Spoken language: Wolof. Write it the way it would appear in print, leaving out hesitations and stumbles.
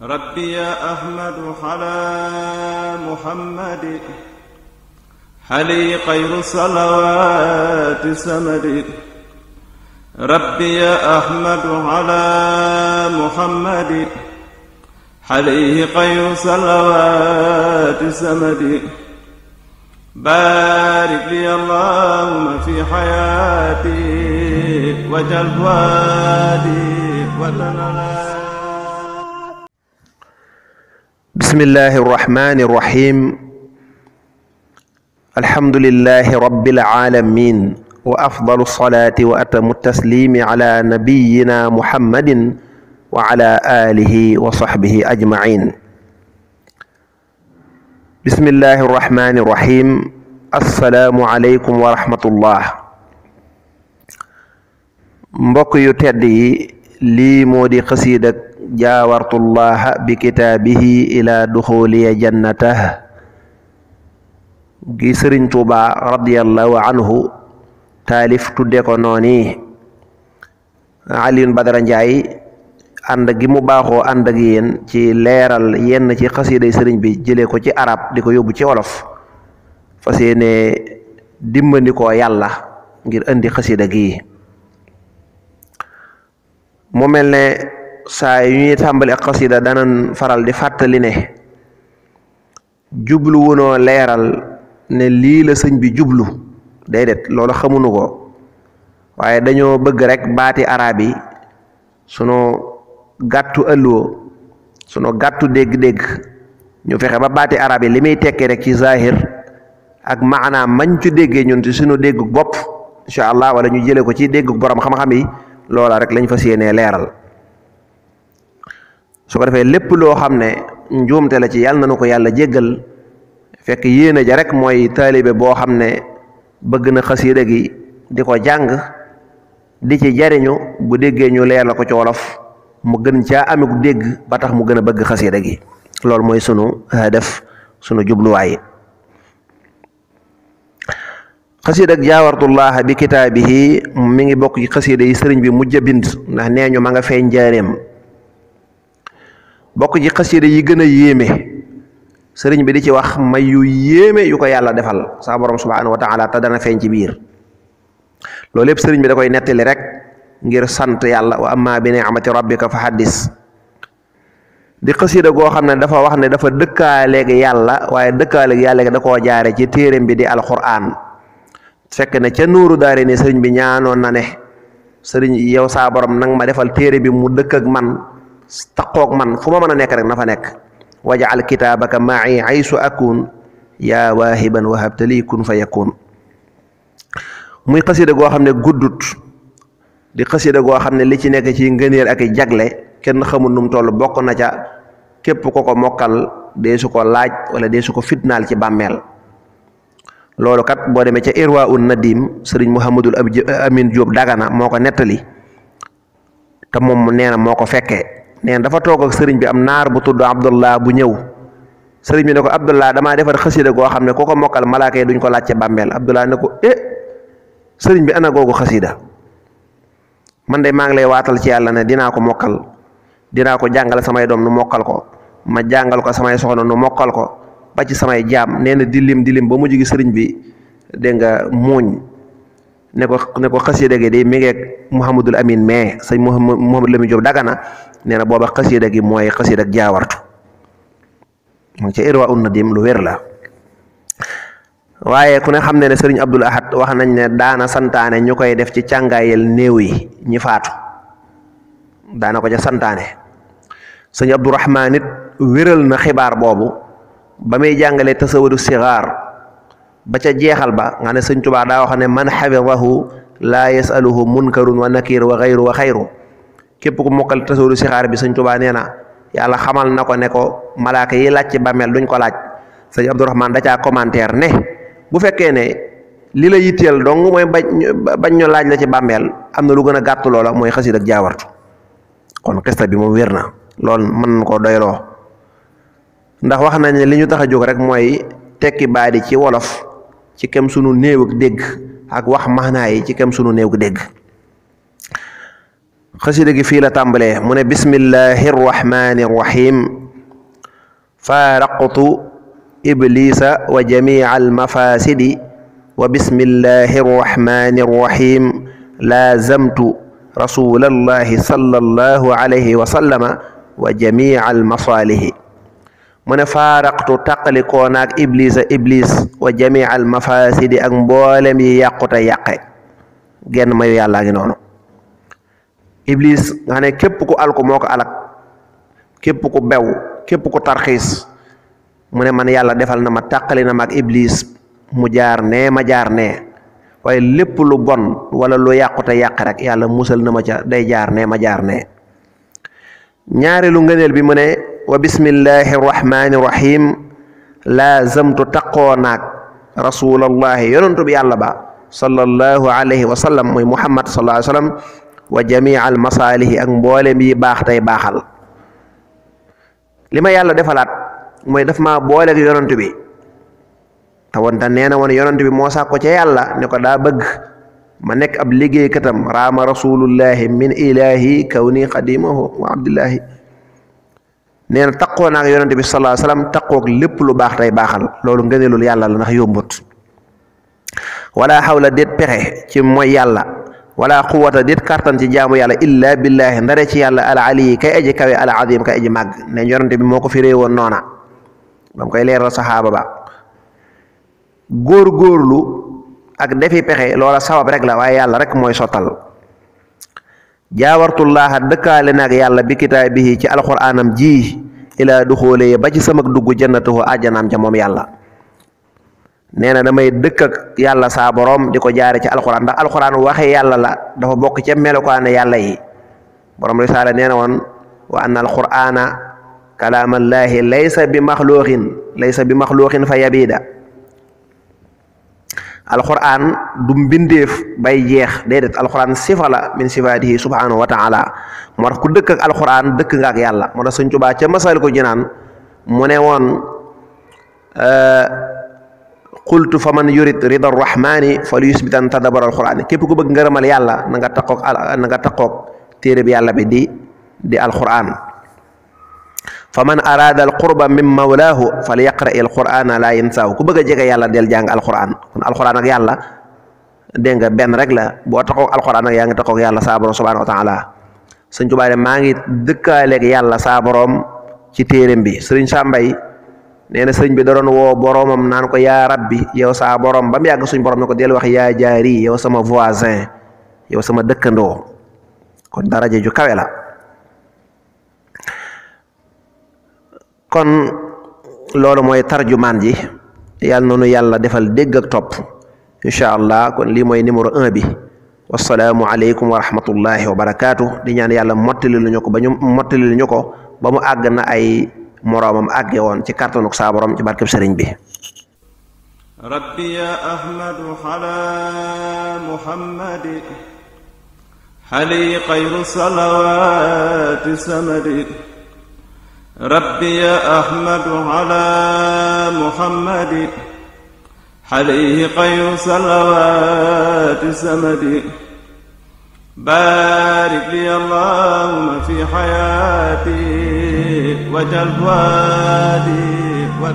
ربي يا أحمد على محمد حلي خير صلوات سمد. ربي يا أحمد على محمد حليه خير صلوات سمد. بارك لي اللهم في حياتي وجل وادي وتنالي. بسم الله الرحمن الرحيم. الحمد لله رب العالمين وأفضل الصلاة وأتم التسليم على نبينا محمد وعلى آله وصحبه أجمعين. بسم الله الرحمن الرحيم. السلام عليكم ورحمة الله. mbokk yu tedd yi lii moo di xasiida jaawartullaha bi kitaabihi ila duxuliya jannatah gi sëriñ Tuuba radiyallahu anhu taalif tudde ko nooni. Alioune Badara Ndiaye ànd gi mu baaxoo ànd ak yéen ci leeral yenn ci xasiiday sëriñ bi jëlee ko ci arab di ko yóbbu ci wolof fas yéene dimbandikoo yàlla ngir indi xasiida gi. mu mel ne saa yu ñuy tàmbali ak xasiida danan faral di fàttali ne jublu wunoo leeral ne lii la sëñ bi jublu déedéet loolu xamuñu ko, waaye dañoo bëgg rek baati arab yi sunu gàttu ëlloo sunu gàttu dégg-dégg ñu fexe ba baati arab yi li muy tekkee rek ci zahir ak maanaam mañ ci déggee ñun ci sunu déggu bopp incha allah, wala ñu jëlee ko ci déggu borom xam-xam yi. loola rek lañ fas yéenee leeral su ko defee lépp loo xam ne njuumte la ci yàlla na nu ko yàlla jéggal, fekk yéene ja rek mooy taalibe boo xam ne bëgg na xasiida gi di ko jàng di ci jariñu bu déggee ñu leeral ko ci wolof mu gën caa amee dégg ba tax mu gën a bëgg xasiida gi. loolu mooy sunu hadaf, sunu jubluwaay. xasiida ak jaawartullaha bi kitaabihi mi ngi bokk ci xasiida yi sëriñ bi mujj a bind, ndax nee ñu ma nga feeñ njaareem. bokk ci xasiida yi gën a yéeme sëriñ bi di ci wax may yu yéeme yu ko yàlla defal sa borom subhanahu wa taala te dana feeñ ci biir. loolu lépp sëriñ bi da koy nettali rek ngir sant yàlla. wa amma bi ni'mati rabbika fa haddis. di xasiida goo xam ne dafa wax ne dafa dëkkaaleeg yàlla, waaye dëkkaaleeg yàlla da koo jaare ci téereem bi di alquran. fekk ne ca nuuru daare ni sëriñ bi ñaanoon na ne sëriñ yow saa borom nang ma defal téere bi mu dëkk ak man taqoog man fu ma mën a nekk rek na fa nekk. wajaal kitaabaka ma'i aysu akun yaa waahiban wahabtali kun fa yakun. muy xasida goo xam ne guddut, di xasida goo xam ne li ci nekk ci ngëneel ak jagle kenn xamul nu mu toll. bokk na ca képp ko ko mokkal dee su ko laaj wala dee su ko fitnaal ci bàmmeel. loolu kat boo demee ca Irwaa'un Nadim sëriñ Muhammadul Amin Jóob Dagana moo ko nettali te moom nee na moo ko fekkee. nee na dafa toog ak sëriñ bi am naar bu tudd Abdullah bu ñëw. sëriñ bi ne ko Abdullah damaa defar xasida goo xam ne ku ko mokkal malaaka yi duñ ko laaj ca bàmmeel. Abdullah ne ko sëriñ bi ana googu xasida man de maa ngi lay waatal ci yàlla ne dinaa ko mokkal, dinaa ko jàngal samay doom nu mokkal ko, ma jàngal ko samay soxna nu mokkal ko ba ci samay jaam. nee na di lim ba mujj gi sëriñ bi dégg nga muuñ ne ko xasida gi de mi ngeeg Muhammadul Amin mais sëñ Muhammadul Amin Jóob Dagana nee na booba xasida gi mooy xasida ak jaawartu mu ngi ca Irwaa'un Nadim lu wér la. waaye ku ne xam ne ne sëriñ Abdul Ahad wax nañ ne daana santaane ñu koy def ci càngaayel néew yi ñi faatu, daana ko ca santaane. sëñ Abdurahmaan it wéral na xibaar boobu ba muy jàngalee tasawudu sigaar ba ca jeexal ba nga ne sëñ Tuubaa daa wax ne man xafidahu laa yasaluhu munkarun wa nakir wa xayru. képp ku mokkal tasawudu sigaar bi sëñ Tuubaa nee na yàlla xamal na ko ne ko malaaka yi laaj ci bàmmeel duñ ko laaj. sëñ Abdurahmaan da caa commentaire ne bu fekkee ne li la yitteel dong mooy bañ ñu laaj la ci bàmmeel, am na lu gën a gàtt loola mooy xasiida ak jaawartu. kon xista bi moom wér na loolu mën na koo doyloo, ndax wax nañ ne li ñu tax a jóg rek mooy tekki baadi ci wolof ci kem sunu néew ak dégg ak wax maanaa yi ci kem sunu néew ak dégg. xasida gi fii la tàmbalee mu ne bismillahi rrahmani rrahim faaraqtu iblisa wa jamia almafasidi wa bismillahi rrahmani rrahim laazamtu rasulallahi sallallahu alayhi wa sallama wa jamia almasalihi mu ne faaraqtu tàqalikoo naag iblis wa jamia almafasidi ak mboolem yi yàqute yàqe genn mayu yàllaa ngi noonu. iblis nga xam ne képp ku alku moo ko alak képp ku bew képp ku tarxiis mu ne man yàlla defal na ma tàqali na ma ak iblis mu jaar nee ma jaar nee waaye lépp lu bon wala lu yàqute yàq rek yàlla musal na ma ca day jaar nee ma jaar nee. ñaareelu ngëneel bi mu ne wa bismillahi rrahmani rrahim laazamtu taqoo naag rasulallahi yonantu bi yàlla ba sallallahu alayhi wa sallam muy muhammad sallallahu alayhi wa sallam wa jamia al masaalihi ak mboolem yi baax tey baaxal. li ma yàlla defalaat mooy daf ma booleeg yonant bi te wonte nee na woon yonant bi moo sàkko ca yàlla ne ko daa bëgg ma nekk ab liggéeykatam raama rasulullahi min ilahi kawni xadimahu wa abdillahi. nee na taqoo naag yonant bi sallallahu alayhi wa sallam taqoog lépp lu baax tey baaxal loolu ngëneelul yàlla la ndax yombut. wala xawla déet pexe ci mooy yàlla wala quwata déet kartan ci jaamu yàlla illa billahi ndare ci yàlla al ali kay aji kawe al azim kay aji màgg ne yonante bi moo ko firee woon noona ba mu koy leeral saxaaba ba. góor-góorlu ak defi pexe loola sabab rek la waaye yàlla rek mooy sottal. jaawartullaaha dëkkaale naag yàlla bi kitaabihi ci alquraanam ji ilaa duxóolee ba ci sama dugg jannatuhu àjjanaam ca moom yàlla. nee na damay dëkk ak yàlla saa borom di ko jaare ci alxuraan ndax alxuraan waxe yàlla la dafa bokk ca melokaane yàlla yi. borom risaala nee na woon wa anna alqur'ana kalaamallaahi laysa bi maxluuqin fa yabida. alxuraan du mbindeef bay jeex déedéet alxuraan sifa la min sifaatihi subhanahu wa taala moo tax ku dëkk ak alxuraan dëkk nga ak yàlla moo tax Sëñ Tuubaa ca Masaalikul Jinaan mu ne woon qultu fa man yurid rida rahmani fal yusbitan tadabar alquraan képp ku bëgg ngërëmal yàlla na nga taqoog téere bi yàlla bi di alquraan. fa man araada alqurba min mawlaahu fal yaqra alqur'ana la yansaahu ku bëgg a jege yàlla del jàng alquraan kon alquraan ak yàlla dégg nga benn rek la boo taqoog alquraan ak yaa ngi taqoog yàlla saa borom subhanahu wa taala. Sëñ Tuubaa maa ngi dëkkaaleeg yàlla saa borom ci téereem bi. Sëriñ Sàmbay nee na sëriñ bi da doon woo boromam naan ko yaa rabbi yow saa borom ba mu yàgg suñ borom ne ko del wax yaa jaari yow sama voisin yow sama dëkkandoo kon daraja ju kawe la. kon loolu mooy tarjumaan ji yàlla noonu yàlla defal dégg ak topp incha allah kon lii mooy numéro 1 bi. wasalaamu aleykum wa rahmatullahi wa barakaatu di ñaan yàlla mottali lu ñu ko ba mu àgg na ay moroomam àgge woon ci kàttanuk saa borom ci barkeb sëriñ bi. rabbi ya ahmadu ala muhammadi xali xayru salawaati samadi. rabbi ya ahmadu ala muhammadi xali xayru salawaati samadi. baarik li allahumma fi xayaati wajal waadi wa